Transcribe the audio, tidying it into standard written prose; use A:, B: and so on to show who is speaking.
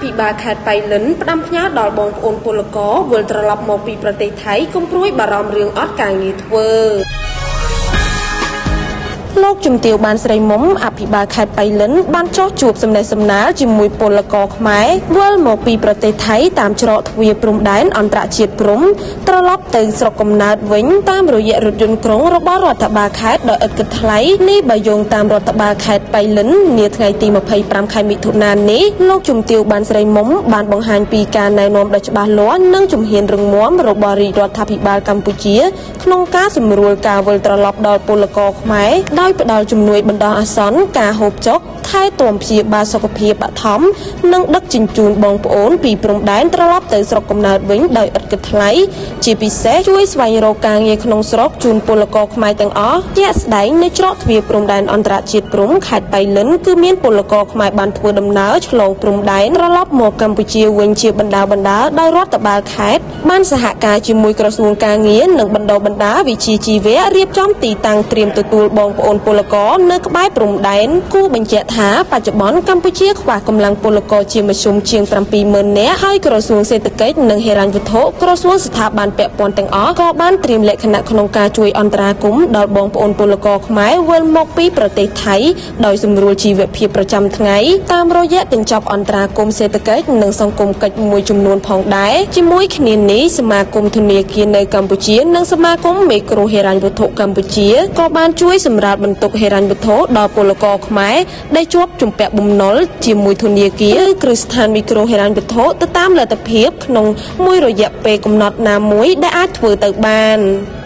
A: ភិបាលខេត្តប៉ៃលិនផ្ដាំផ្ញើដល់បងប្អូនពលករវិលត្រឡប់មកពីប្រទេសថៃកុំព្រួយបារម្ភរឿងអត់ការងារធ្វើលោកជំទាវបានស្រីមុំអភិបាលខេត្តប៉ៃលិនបានចុះជួបសំណេះសំណាលជាមួយពលករខ្មែរវិលមកពីប្រទេសថៃតាមច្រកទ្វារព្រំដែនអន្តរជាតិព្រំត្រឡប់ទៅស្រុកកំណើតវិញតាមរយៈរថយន្តក្រុងរបស់រដ្ឋបាលខេត្តដោយឥតគិតថ្លៃនេះបើយោងតាមរដ្ឋបាលខេត្តប៉ៃលិននាថ្ងៃទី25ខែមិថុនានេះលោកជំទាវបានស្រីមុំបានបង្ហាញពីការណែនាំដ៏ច្បាស់លាស់និងជំហានរឹងមាំរបស់រាជរដ្ឋាភិបាលកម្ពុជាក្នុងការសម្រួលការវិលត្រឡប់ដល់ពលករខ្មែរដោយផ្ដល់ជំនួយបណ្ដោះអាសន្នការហូបចុកថែទាំព្យាបាលសុខភាពបឋមនិងដឹកជញ្ជូនបងប្អូនពីព្រំដែនត្រឡប់ទៅស្រុកកំណើតវិញដោយឥតគិតថ្លៃជាពិសេសជួយស្វែងរកការងារក្នុងស្រុកជូនពលករខ្មែរទាំងអស់ជាក់ស្ដែងនៅច្រកទ្វារព្រំដែនអន្តរជាតិព្រំខេត្តប៉ៃលិនគឺមានពលករខ្មែរបានធ្វើដំណើរឆ្លងព្រំដែនត្រឡប់មកកម្ពុជាវិញជាបណ្ដាបណ្ដាដោយរដ្ឋបាលខេត្តបានសហការជាមួយក្រសួងការងារនិងបណ្ដុះបណ្ដាលវិជ្ជាជីវៈរៀបចំទីតាំងត្រៀមទទួលបងប្អូនពលករនៅក្បែរព្រំដែនគូបញ្ជាក់ថាបច្ចុប្បន្នកម្ពុជាខ្វះកម្លាំងពលករជាមធ្យមជាង70000នាក់ហើយក្រសួងសេដ្ឋកិច្ចនិងហិរញ្ញវត្ថុក្រសួងស្ថាប័នពាក់ព័ន្ធទាំងអស់ក៏បានត្រៀមលក្ខណៈក្នុងការជួយអន្តរាគមន៍ដល់បងប្អូនពលករខ្មែរវិលមកពីប្រទេសថៃដោយសម្រួលជីវភាពប្រចាំថ្ងៃតាមរយៈកញ្ចប់អន្តរាគមន៍សេដ្ឋកិច្ចនិងសង្គមកិច្ចមួយចំនួនផងដែរជាមួយគ្នានេះសមាគមធនាគារនៅកម្ពុជានិងសមាគមមីក្រូហិរញ្ញវត្ថុកម្ពុជាក៏បានជួយសម្រាលបន្ទុកហិរញ្ញវត្ថុដល់ពលករខ្មែរដែលជាប់ជំពាក់បំណុលជាមួយធនាគារឬគ្រឹះស្ថានមីក្រូហិរញ្ញវត្ថុទៅតាមលទ្ធភាពក្នុងមួយរយៈពេលកំណត់ណាមួយដែលអាចធ្វើទៅបាន។